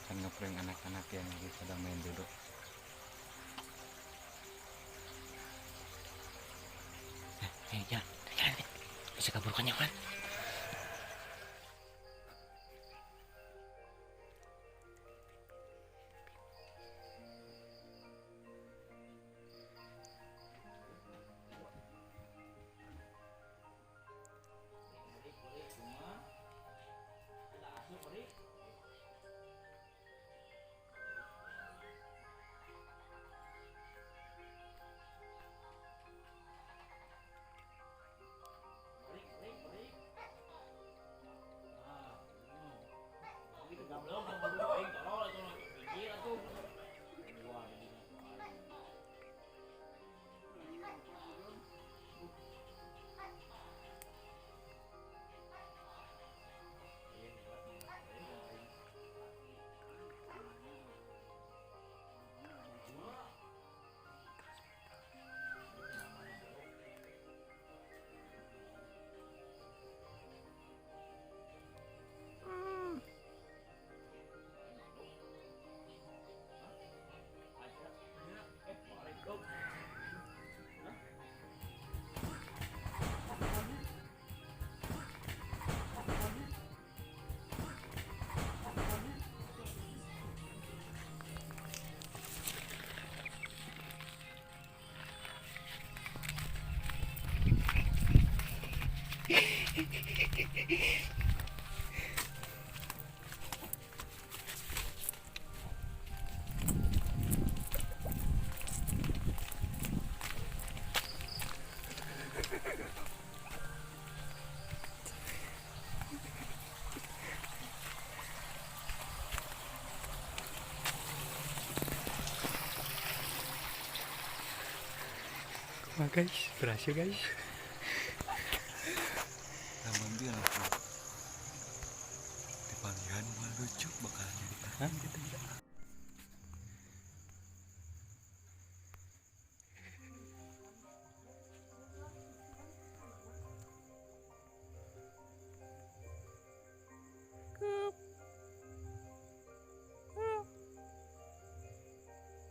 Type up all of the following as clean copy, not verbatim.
Akan ngeprank anak-anak yang lagi pada main duduk. Jalan, jalan, bisa kabur kan? Wah guys, berhasil guys. Namun dia langsung dipanggilan mah lucu bakal jadi tahan gitu ya. Aduh.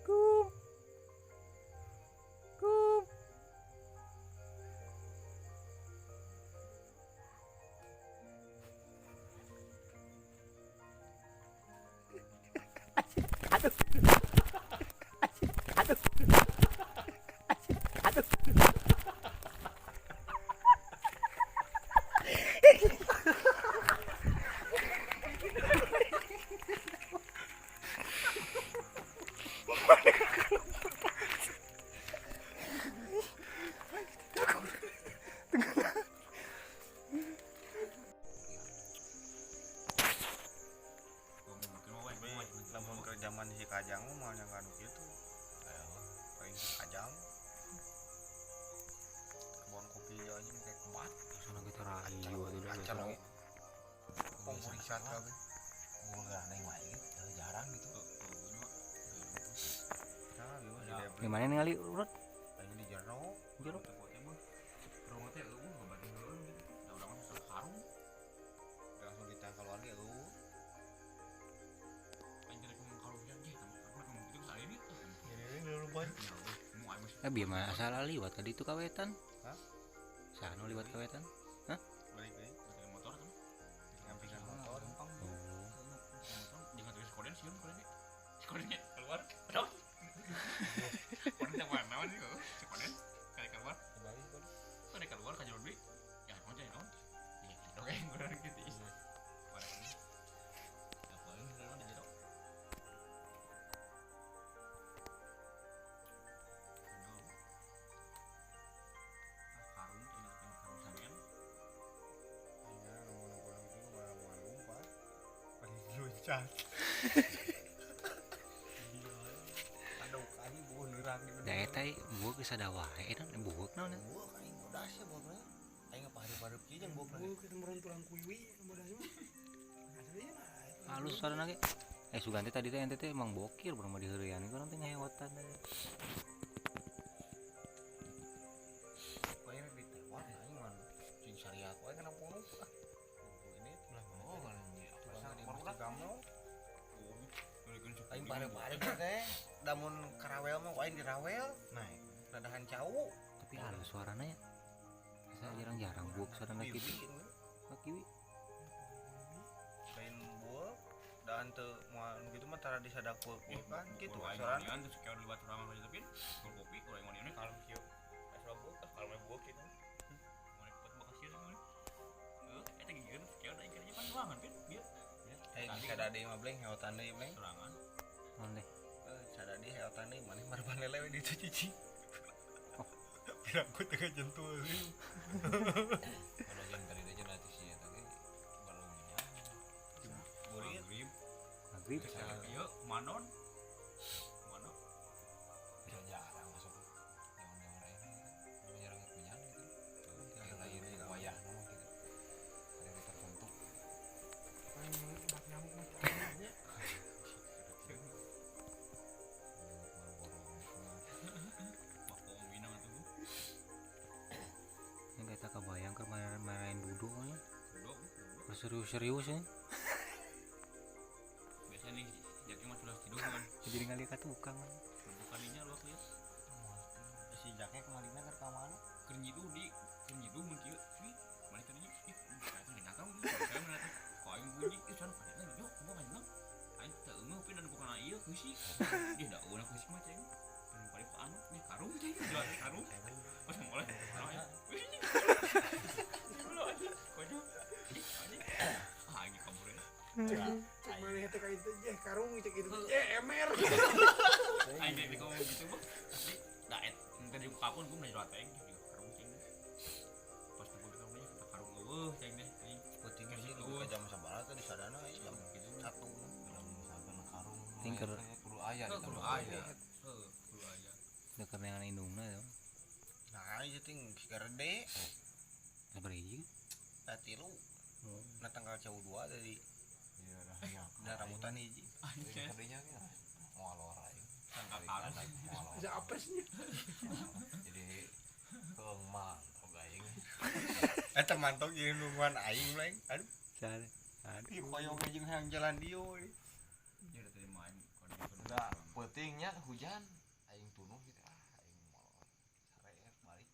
Aduh. Aduh. Lamun ke zaman si Kajang mah yang anu kitu. Paling si Kajang. Kebun kopi aja make kebat. Sana kita rayu atuh dah. Acan we. Pong wisata we. Gua aneh wae gitu, jarang gitu. Gimana ningali urut? Aing di jero. Jero. Rumah teh eueuh ngabadi heueuh gitu. Da urang mah susah karung. Langsung ditangkal lagi eueuh. Bieu mah asal liwat ka ditu kawetan. Hah? Saha nu liwat kawetan? Hah? Balik deui. Motor tuh. Ngampingan motor. Oh. Jangan terus koden sieun koden. Kodennya keluar. Aduh. Koden yang mana sih kok? Si koden kali keluar. Kembali koden. Kali keluar ka jero deui. Ya naon jadi naon. Ya dongeng urang gitu. Da eta buuk geus ada wae eta buuk naon eta? Buuk aing bodas ya buuk mah. Aing ngapahareup-hareup kieu jeung buuk. Buuk kitu meureun tulang kuiwi bodas mah. Asli mah. Halus sarana ge. Sugan teh tadi teh ente teh emang bokir urang mah diheureuyan urang teh ngahewotan teh. Wae rek ditewak aing mah cing syariat wae kana bunuh. Ah. Ini Oh, tukang di gamno. Bare-bare teh damun karawel mah wain dirawel. Nah, radahan cau. Tapi halus suarana ya. Saya jarang-jarang buuk suarana kitu. Kiwi. Lain buuk dan teu moal nu kitu mah tara disadak kan kitu suarana. Teu sakeun liwat sorangan aja tapi kopi urang ngonian kalem kieu. Asa buuk kalem buuk kitu. Mun pot bekasieun mun. Heuh, eta gigieun sakeun aing kerja pan ruangan pin bieu. Eh sadade mah bleng heotan deui bleng. Sorangan. Naon deh? Sadade heotan deui maneh marban lele we ditu cicing. Piraku teh jentul sih. Ada jam tadi aja nanti sih ya tadi baru minyak. Burit. Maghrib. Ieu manon. Manon. Bisa jarang masuk zaman-zaman ini gitu. Jarang minyak gitu. Kayak lain wayah nama gitu. Ada tertentu. Paling obat nyamuk mah nya. Yang kita kebayang ke marahin duduk nya. Serius-serius ya. Biasanya nih Jaki mah sudah tidur kan. Jadi ngalieu ka tukang. Kalinya lu lihat. Si Jaki kemalina keur ka mana? Keur nyiduh di, keur nyiduh mun kieu. Ih, mana tadinya? Ih, saya teh nyakam. Saya mana teh? Kok aing bunyi, ih sana kayaknya yo, kumaha kanjeng? Aing teu eungeuh pin dan bukan ieu keusi. Ih, da eueuh keusi mah ceng. Paling paling anu nih karung ceng, jual karung. Pas mulai, ya. Konyol. Ih, anjing. Ah, aing kabur ya. Cek mana teh ka itu je karung cek itu je emer. Aing teh ngomong gitu mah. Asli da et teh dibuka pun gua mah jual teh juga karung ceng. Pas teh gua karungnya karung eueuh ceng teh. Penting sih ka jam sabaraha teh di sadana jam 1. Misalkan karung Tingker. Kudu aya kudu aya. Heuh, kudu aya. Da keur neangan indungna ya. Nah, ieu ting gede. Sabaraha hiji? Da 3. Nah tanggal cau 2 dari iya dah. Da rambutan hiji. Anjing. Tadinya ge moal lor aing. Bisa apesnya. Jadi keung mantog aing. Eta mantog jeung nungguan aing bleng. Aduh. Sare. Aduh. Ih koyong jeung hayang jalan dieu. Ya udah tadi main Enggak, peutingnya hujan aing tunuh gitu ah aing moal. Sare balik.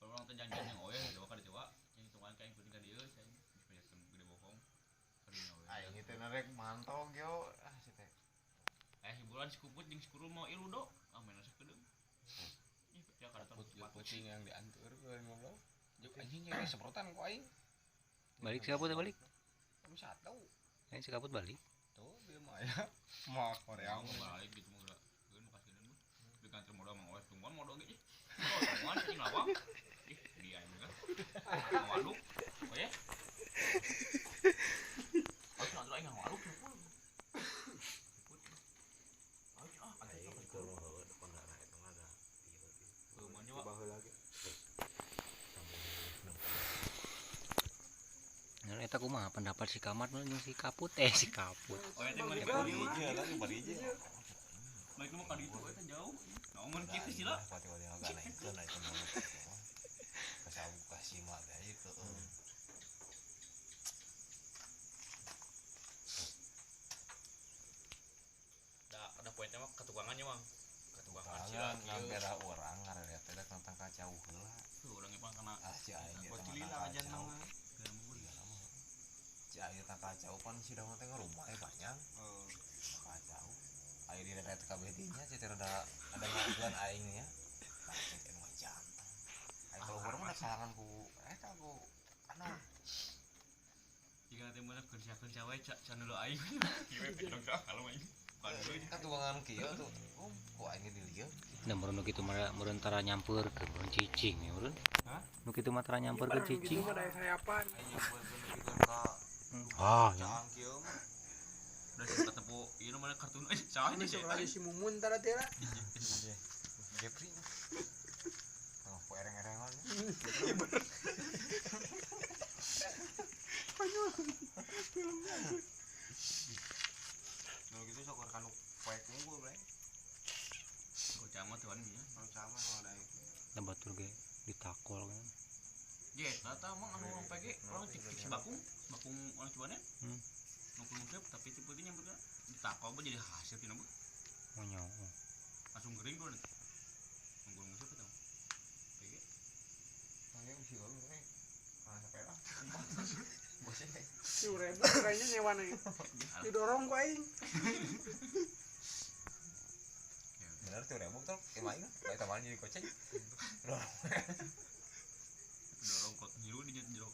Kalau orang teh janjian yang oe coba ka dicoba, yang hitungan ka aing penting ka dieu cai. Geus banyak gede bohong. Aing teh narek mantog yo ah si teh. Hiburan si Kuput jeung si Kurul mau ilu do. Ah main asa kedeung. Ih, ya kada Put puting yang diantur ku ngobrol. Juk anjing jadi semprotan ku aing. Balik si Kaput balik. Jam 1. Aing si Kaput balik. Tuh dia mah ya. Mah Korea mau balik gitu mah geura. Geun kasieun mah. Di kantor modal mang oe tungguan modal ge. Oh, tungguan cing lawang. Ih, dia aing kan. Ngawaduk. Oh ya. Oh, cenah aing ngawaduk pun. Aing kudu heueuh depan darah eta mah da. Heueuh mah nyawa. Baheula ge. Nah, eta kumaha pendapat si Kamat mah jeung si Kaput si Kaput. Oh, eta mah Bari hiji lah bari hiji. Balik mah ka ditu eta jauh. Naon kitu sih lah. Pati-pati agak naikkeun eta mah. Kasabu kasima teh ieu keueung. Da ada poinnya mah ketukangannya mah. Ketukangan sila Ngan bera urang ngarelet teh tentang kacau heula. Tuh urang ge kana ah si aing ge Bocil lah ajan mah. Si aing teh kacau pan si daun teh ngerumah panjang. Heeh. Kacau. Aing direret kabeh dinya cek teh rada ada ngajuan aing nya. Nah cek teh mah jantan. Aing kalau urang mah kalangan ku eta ku anu jika teh mah kerja-kerja wae can dulu aing. Kieu we pedong kalau aing. Kan tuangan kieu tuh. Ku aing di lieu. Nah, meureun nu kitu mah meureun tara nyampeurkeun meureun cicing ya meureun. Hah? Nu kitu mah tara nyampeurkeun Gitu cicing. mah daya sayapan. Aing nyampeurkeun kitu ka Ah, ya. caang kieu mah. Udah sempat tepu ieu mana kartun eh salah Ini sih. sok si Mumun tara teh lah. Jepri. Oh, ku ereng-erengan. Konyol. Filmnya. Nu kitu sok keur kanu poek unggul bre. Kocak mah teu wani nya. Kalau sama mah da aing. Da batur ge ditakol kan. Ye, tata emang anu orang PG, orang cek si bakung, bakung orang Cibanen. Hmm. Nu kulung tapi tipe nyamper ka. Ditakau mah jadi hasil tina mah. Oh nyawa. Langsung kering gua nanti. Nunggu siapa tau? PG. Saya usia lu nih. Ah, sampai lah. Bosnya kayak Si ribu kayaknya nyewa nih. Didorong ku aing. Bener tuh ribu tuh, emang aing bae tambahan jadi koceng. Dorong kot nyiru di jero